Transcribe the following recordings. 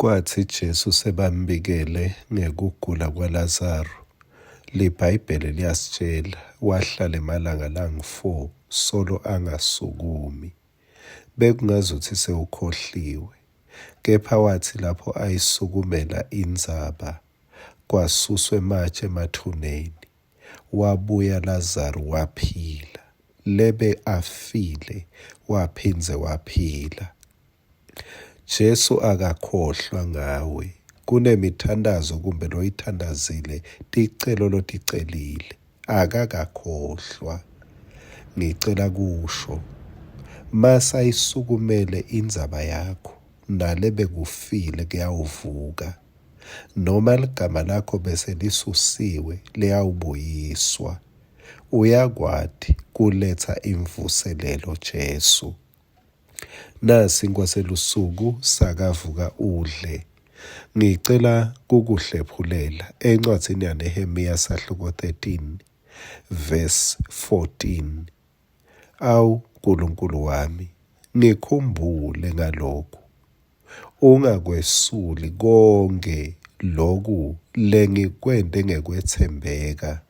Kwatsi Jesu sebambikele ngekugula kwaLazaru, liBhayibheli liyasitjela, wahlala emalanga langu-4 solo angasukumi. Bekungazutsi sewukhohliwe, kepha watsi lapho ayisukumela indzaba, kwasuswa ematje emathuneni, wabuya Lazaru waphila, lebe afile waphindze waphila. Jesu akakhohlwa ngawe. Kunemithandazo kumbe loyithandazile, ticelo loticelile. Akakakhohlwa. Ngicela kusho, masayisukumele indzaba yakho nalebekufile kuyawuvuka. Noma ligama lakho bese lisusiwe liyawubuyiswa. Uyakwati kuletsa imvuselelo Jesu. Nasinkwa selusuku sakavuka udle. Ngicela kukuhlephulela encwadzini yaNehemiya sahluko 13 verse 14. Awu Nkulunkulu wami, ngikhumbule ngaloku. Ungakwesuli konke loku lengikwente ngekwetsembeka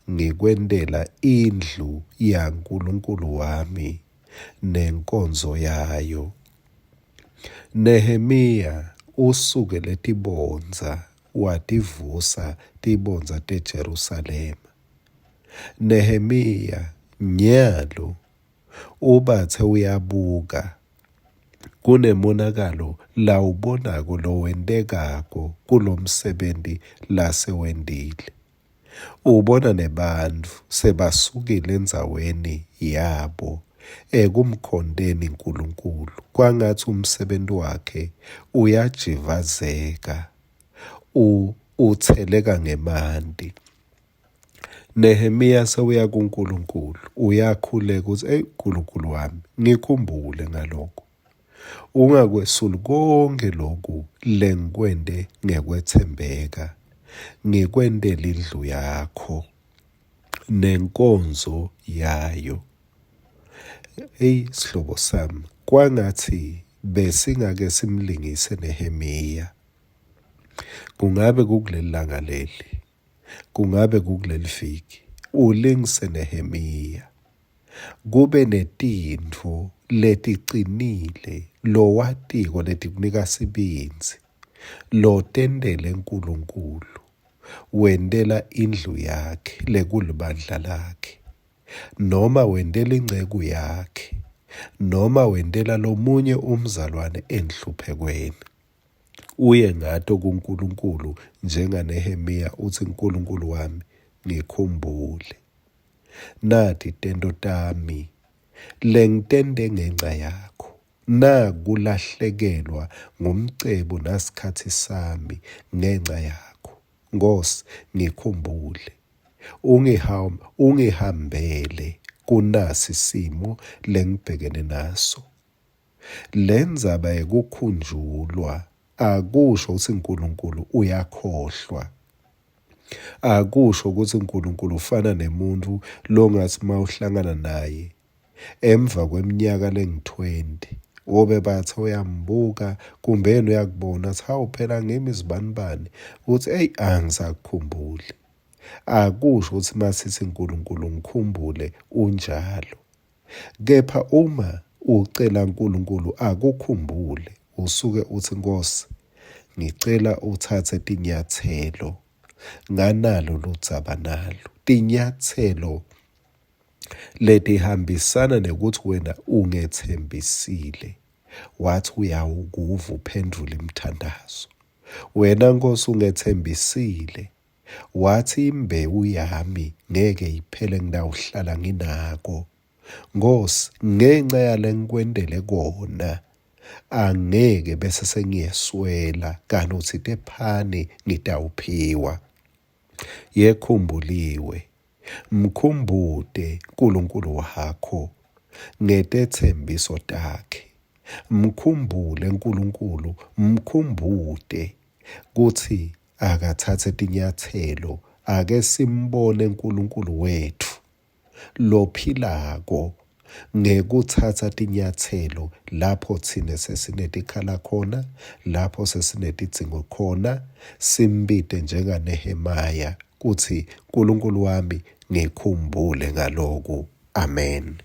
ngikwentela indlu yaNkulunkulu wami nenkonzo yayo. Nehemiya usukele tibondza wativusa tibondza teJerusalema. Nehemiya nyalo ubatse uyabuka kunemonakalo lawubonako lowentekako kulomsebenti lasewentile. Ubona nebantfu sebasukile endzaweni yabo ekumkhonteni Nkulunkulu, kwangatsi umsebenti wakhe uyajivazeka, utseleka ngemanti. Nehemiya sewuya kuNkulunkulu, uyakhuleka kutsi, eyi Nkulunkulu wami, ngikhumbule ngalokho. Ungakwesuli konkhe loku lengikwente ngekwetsembeka, ngikwentele indlu yakho nenkonzo yayo. Eyi sihlobo sami, kwangatsi besingake simlingise Nehemiya. Kungabe kukuleli langa leli, kungabe kukuleli viki, ulingise Nehemiya. Kube netintfo leticinile lowatiko letikunika sibindzi lotentele Nkulunkulu wentela indlu yakhe lekulibandla lakhe noma wentela inceku yakhe noma wentela lomunye umzalwane enhluphekweni uye ngato kuNkulunkulu njengaNehemiya utsi Nkulunkulu wami ngikhumbule Nati tento tami lengitente ngenca yakho, nakulahlekelwa ngumcebo nasikhatsi sami ngenca yakho. Nkhosi, ngikhumbule, ungihambele kunasi simo lengibhekene naso. Lendzaba yekukhunjulwa akusho kutsi Nkulunkulu uyakhohlwa. Akusho kutsi Nkulunkulu ufana nemuntfu longatsi uma uhlangana naye emva kweminyaka lengu-20 wobe batsi uyambuka kumbe yena uyakubona atsi hawu phela ngimi sibanibani utsi eyi angisakukhumbuli. Akusho kutsi masitsi Nkulunkulu ngikhumbule unjalo. Kepha uma ucela Nkulunkulu akukhumbule, usuke utsi Nkhosi, ngicela utsatse tinyatselo nganalo ludzaba nalo. Tinyatselo letihambisana nekutsi wena ungetsembisile wathi uyawukuva uphendvule imithandazo. Wena Nkhosi ungetsembisile Watsi imbewu yami ngeke iphele ngitawuhlala nginako. Nkhosi, ngenca yalengikwentele kona, angeke bese sengiyeswela, kanti utsite phani ngitawuphiwa. Yekhumbuliwe, mkhumbute Nkulunkulu wakho ngetetsembiso takhe. Mkhumbule Nkulunkulu, mkhumbute kutsi Akatsatse tinyatselo, ake simbone Nkulunkulu wetfu lophilako. Ngekutsatsa tinyatselo lapho tsine sesinetikhala khona, lapho sesinetidzingo khona, simbite njengaNehemiah kutsi Nkulunkulu wami ngikhumbule ngaloku. Amen.